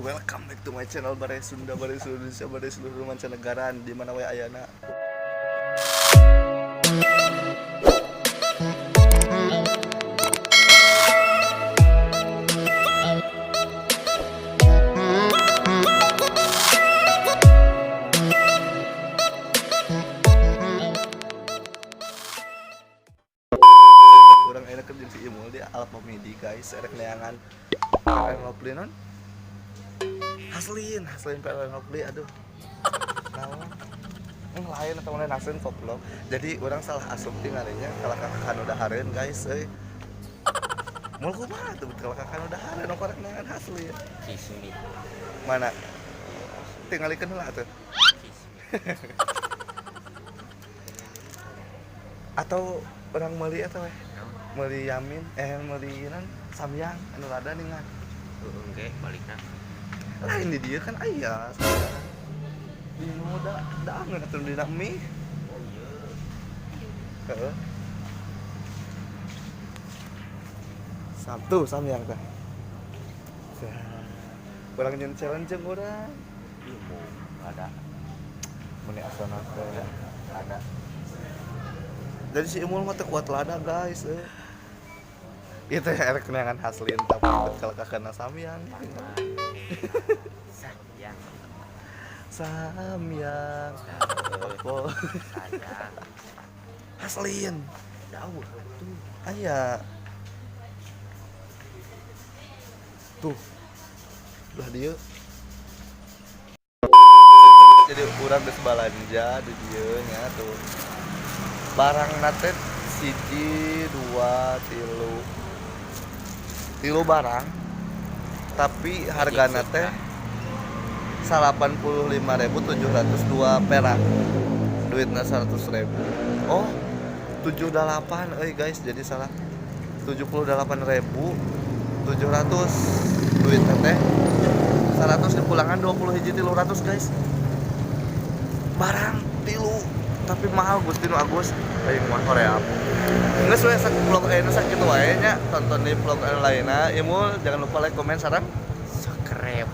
Welcome back to my channel Baraya Sunda, Baraya seluruh Indonesia, Baraya seluruh mancanegara di mana wae ayana. Urang ayeuna keur jeung si Imul di Alfamidi, guys, erek neangan Fair and Lovely non? Haslin, Haslin Fair and Lovely, aduh. Naon? Lain atau lain Haslin koplok. Jadi urang salah asup tingalinya kalau kakak udah hareun, guys, euy. Mul kumaha tuh kalau kakak udah hareun ongko rek neangan Haslin. Kismi. Mana? Tingalikeun heula atuh. Kismi. Atau urang meuli eta weh. Meuli Yamin, meuli non Samyang anu rada ningan. Heeh, engke balikna. Lain di dia kan aya. Di nu da daangeun atuh dina mie. Oh iya. Heeh. Sabtu Samyang teh. Urang nyeun challenge jeung urang. Iya mau ada. Meni asana teh. Ada. Jadi si Imul mah teu kuat lada, guys. Eh. Itu ya erek neangan Haslin tapi kalau kakana Samyang. Sayang. Samyang. Apa? Sayang. Haslin. Jauh tuh. Aya. Tuh. Belah dieu. Jadi urang geus balanja di dieu nya tuh. Barang teh siji, dua, tilu. Tilu barang. Tapi hargana teh 85.702 perak. Duitna 100.000. Oh, 78 euy guys, jadi salah. 78.700 duitna teh 100 dipulangan 20 hiji 300, guys. Barang tilu tapi mahal Gusti nu Agus aing mah Korea. Geus we sak vlog ayeuna sakitu wae nya, tonton di vlog anu lainna. Imul jangan lupa like, komen, sareng Subscribe.